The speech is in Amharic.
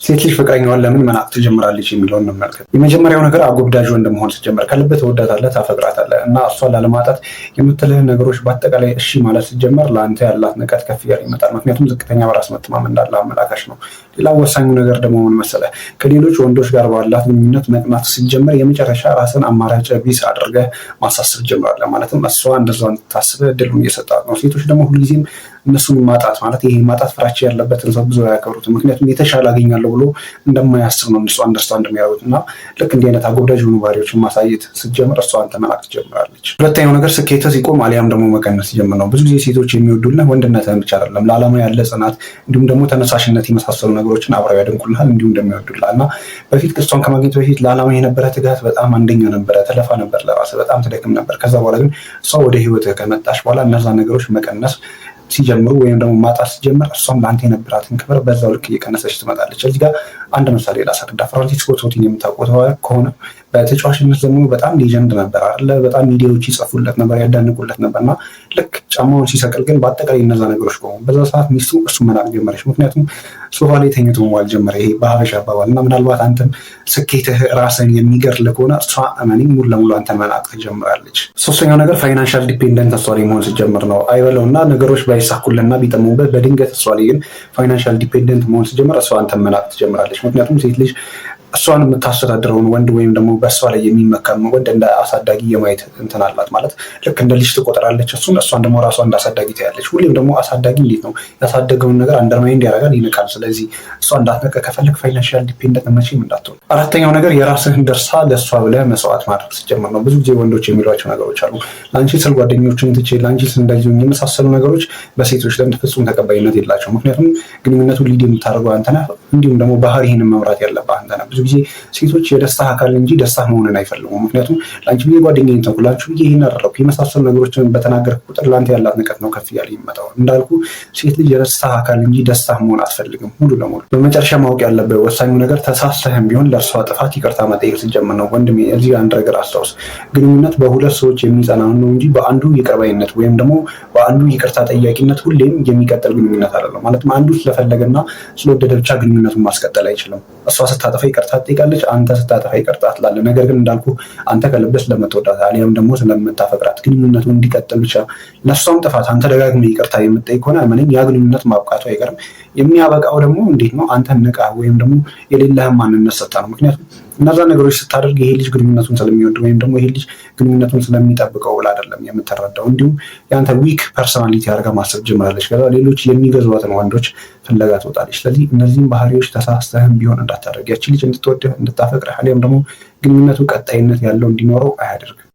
ሴት ልጅ ፍቅረኛዋን ለምን መናቅ ትጀምራለች የሚለውን እንመልከት። የመጀመሪያው ነገር አጎብዳጅ ወንድ መሆን ስትጀምር፣ ከልብህ ትወዳታለህ፣ ታፈቅራታለህ እና እሷን ላለማጣት የምትልህን ነገሮች በአጠቃላይ እሺ ማለት ስትጀምር ለአንተ ያላት ንቀት ከፍ እያለ ይመጣል። ምክንያቱም ዝቅተኛ በራስ መተማመን እንዳለ አመላካች ነው። ሌላው ወሳኙ ነገር ደግሞ ምን መሰለህ? ከሌሎች ወንዶች ጋር ባላት ግንኙነት መቅናት ስትጀምር የመጨረሻ ራስን አማራጭ ቢስ አድርገህ ማሳሰብ ትጀምራለህ። ማለትም እሷ እንደዛ እንድታስብህ እድሉን እየሰጣት ነው። ሴቶች ደግሞ ሁልጊዜም እነሱን ማጣት ማለት ይሄ ማጣት ፍራቻ ያለበትን ሰው ብዙ አያከብሩትም። ምክንያቱም የተሻለ አገኛለሁ ብሎ እንደማያስብ ነው እነሱ understand የሚያደርጉት እና ልክ እንዲህ አይነት አጎብዳጅ የሆኑ ባህሪዎችን ማሳየት ስትጀምር እሷ አንተ መናቅ ትጀምራለች። ሁለተኛው ነገር ስኬትህ ሲቆም አሊያም ደግሞ መቀነስ ሲጀምር ነው። ብዙ ጊዜ ሴቶች የሚወዱልህ ወንድነትህን ብቻ አይደለም፣ ለዓላማ ያለ ጽናት እንዲሁም ደግሞ ተነሳሽነት የመሳሰሉ ነገሮችን አብረው ያደንቁልሃል እንዲሁም እንደሚወዱልሃል። እና በፊት እሷን ከማግኘት በፊት ለዓላማ የነበረ ትጋት በጣም አንደኛ ነበረ። ትለፋ ነበር፣ ለራስህ በጣም ትደክም ነበር። ከዛ በኋላ ግን እሷ ወደ ህይወትህ ከመጣች በኋላ እነዛ ነገሮች መቀነስ ሲጀምሩ ወይም ደግሞ ማጣት ሲጀምር እሷም ለአንተ የነበራትን ክብር በዛው ልክ እየቀነሰች ትመጣለች። እዚህ ጋር አንድ ምሳሌ ላስረዳ። ፍራንሲስኮ ቶቲን የምታውቁት ከሆነ በተጫዋችነት ዘመኑ በጣም legend ነበር አለ። በጣም ሚዲያዎች ይጽፉለት ነበር፣ ያዳንቁለት ነበር እና ልክ ጫማውን ሲሰቅል ግን በአጠቃላይ እነዛ ነገሮች ቆሙ። በዛ ሰዓት ሚስቱ እሱ መናቅ ጀመረች። ምክንያቱም ሶፋ ላይ ተኝቶ መዋል ጀመረ። ይሄ በሀበሻ አባባል። እና ምናልባት አንተም ስኬትህ ራስን የሚገድል ከሆነ እሷ እመነኝ ሙሉ ለሙሉ አንተን መናቅ ትጀምራለች። ሶስተኛው ነገር financial dependent እሷ ላይ መሆን ስትጀምር ነው። አይበለውና ነገሮች ባይሳኩልና ቢጠሙበት በድንገት እሷ ላይ ግን financial dependent መሆን ስትጀምር እሷ አንተን መናቅ ትጀምራለች። ምክንያቱም ሴት ልጅ እሷን የምታስተዳድረውን ወንድ ወይም ደግሞ በእሷ ላይ የሚመካን ወንድ እንደ አሳዳጊ የማየት እንትን አላት። ማለት ልክ እንደ ልጅ ትቆጥራለች እሱን፣ እሷን ደግሞ ራሷ እንደ አሳዳጊ ታያለች። ሁሌም ደግሞ አሳዳጊ እንዴት ነው ያሳደገውን ነገር undermine ያደርጋል፣ ይንቃል። ስለዚህ እሷ እንዳትንቅህ ከፈለግክ financial dependent መቼም እንዳትሆን። አራተኛው ነገር የራስህን ደስታ ለእሷ ብለህ መስዋዕት ማድረግ ስትጀምር ነው። ብዙ ጊዜ ወንዶች የሚሏቸው ነገሮች አሉ። ለአንቺ ስል ጓደኞችን ትቼ፣ ለአንቺ ስል እንደዚህ፣ የመሳሰሉ ነገሮች በሴቶች ዘንድ ፍጹም ተቀባይነት የላቸውም። ምክንያቱም ግንኙነቱ lead የምታደርገው አንተ ነህ፣ እንዲሁም ደግሞ ባህሪህን መምራት ያለብህ አንተ ነህ። ብዙ ጊዜ ሴቶች የደስታ አካል እንጂ ደስታ መሆንን አይፈልጉም። ምክንያቱም ለአንቺ ብዬ ጓደኛዬን ተውኩ፣ ለአንቺ ብዬ ይህን አደረኩ የመሳሰሉ ነገሮችን በተናገርክ ቁጥር ለአንተ ያላት ንቀት ነው ከፍ እያለ የሚመጣው። እንዳልኩ ሴት ልጅ የደስታ አካል እንጂ ደስታ መሆን አትፈልግም ሙሉ ለሙሉ። በመጨረሻ ማወቅ ያለብህ ወሳኙ ነገር ተሳስተህም ቢሆን ለእርሷ ጥፋት ይቅርታ መጠየቅ ስትጀምር ነው። ወንድሜ፣ እዚህ አንድ ነገር አስታውስ። ግንኙነት በሁለት ሰዎች የሚጸና ነው እንጂ በአንዱ ይቅር ባይነት ወይም ደግሞ በአንዱ ይቅርታ ጠያቂነት ሁሌም የሚቀጥል ግንኙነት አይደለም። ማለትም አንዱ ስለፈለገና ስለወደደ ብቻ ግንኙነቱን ማስቀጠል አይችልም። እሷ ስታጠፋ ይቅርታ ትጠይቃለች፣ አንተ ስታጠፋ ይቅርታ ትላለህ። ነገር ግን እንዳልኩ አንተ ከልብህ ስለምትወዳት አሊያም ደግሞ ስለምታፈቅራት ግንኙነቱ እንዲቀጥል ብቻ ለእሷም ጥፋት አንተ ደጋግመህ ይቅርታ የምትጠይቅ ከሆነ እመነኝ ያ ግንኙነት ማብቃቱ አይቀርም። የሚያበቃው ደግሞ እንዴት ነው? አንተ ንቃ ወይም ደግሞ የሌለህን ማንነት ሰጥተህ ነው። ምክንያቱም እነዛ ነገሮች ስታደርግ ይሄ ልጅ ግንኙነቱን ስለሚወድ ወይም ደግሞ ይሄ ልጅ ግንኙነቱን ስለሚጠብቀው ብላ አይደለም የምትረዳው። እንዲሁም የአንተ weak personality አድርጋ ማሰብ ጀምራለች። ከዛ ሌሎች የሚገዟትን ወንዶች ፍለጋ ትወጣለች። ስለዚህ እነዚህም ባህሪዎች ተሳስተህም ቢሆን እንዳታደርግ። ያቺ ልጅ እንድትወድህ፣ እንድታፈቅርህ አሊያም ደግሞ ግንኙነቱ ቀጣይነት ያለው እንዲኖረው አያደርግም።